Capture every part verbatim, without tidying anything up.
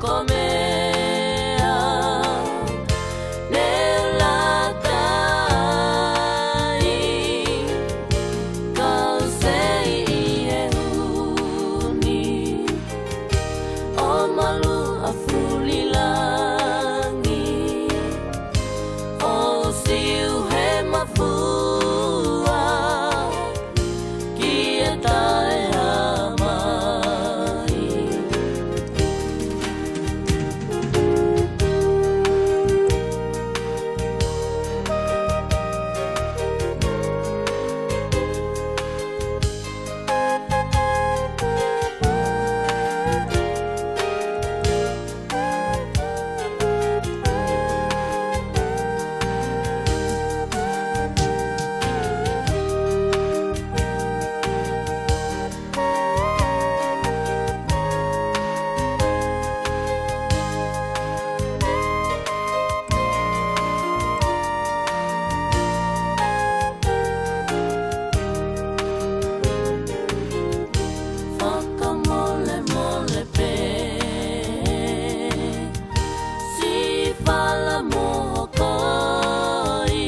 Ko e meʻa ne lata ai, kau sei ʻi he ʻuni ʻo malu ʻa Fulilangi, ʻo siu he mafua ki he taʻehāmai. Fakamolemole pē, siʻi fala mohokoi,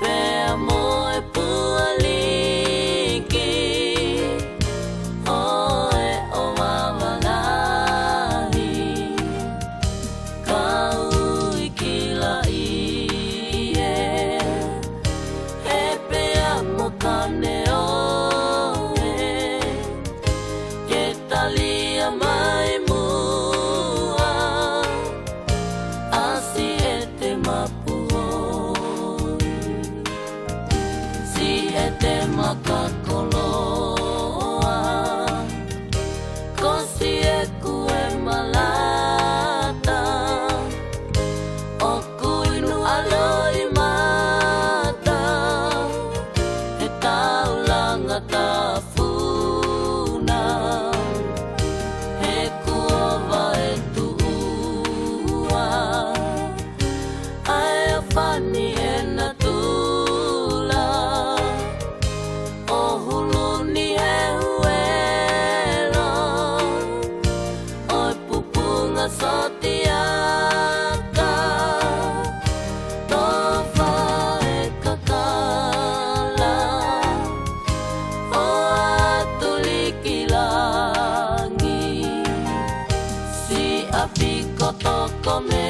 pea mo e pualiki ʻo e ʻovava lahi, kau ui ki laʻi ē, he pea mo Kaneohe, ke talia mai muʻa ʻa Siʻete Mapuhoi, Siʻete Makakoloa, ko Siekue Malata, ʻoku inu ʻa Loʻimata he taulanga tafuna, he kuo vaetuʻua ʻa e ʻofani ʻe natula, ʻo hulu ni he huelo ʻo e pupunga sotiaka, tofa e kakala, ʻo atu liki langi, siʻa piko toko me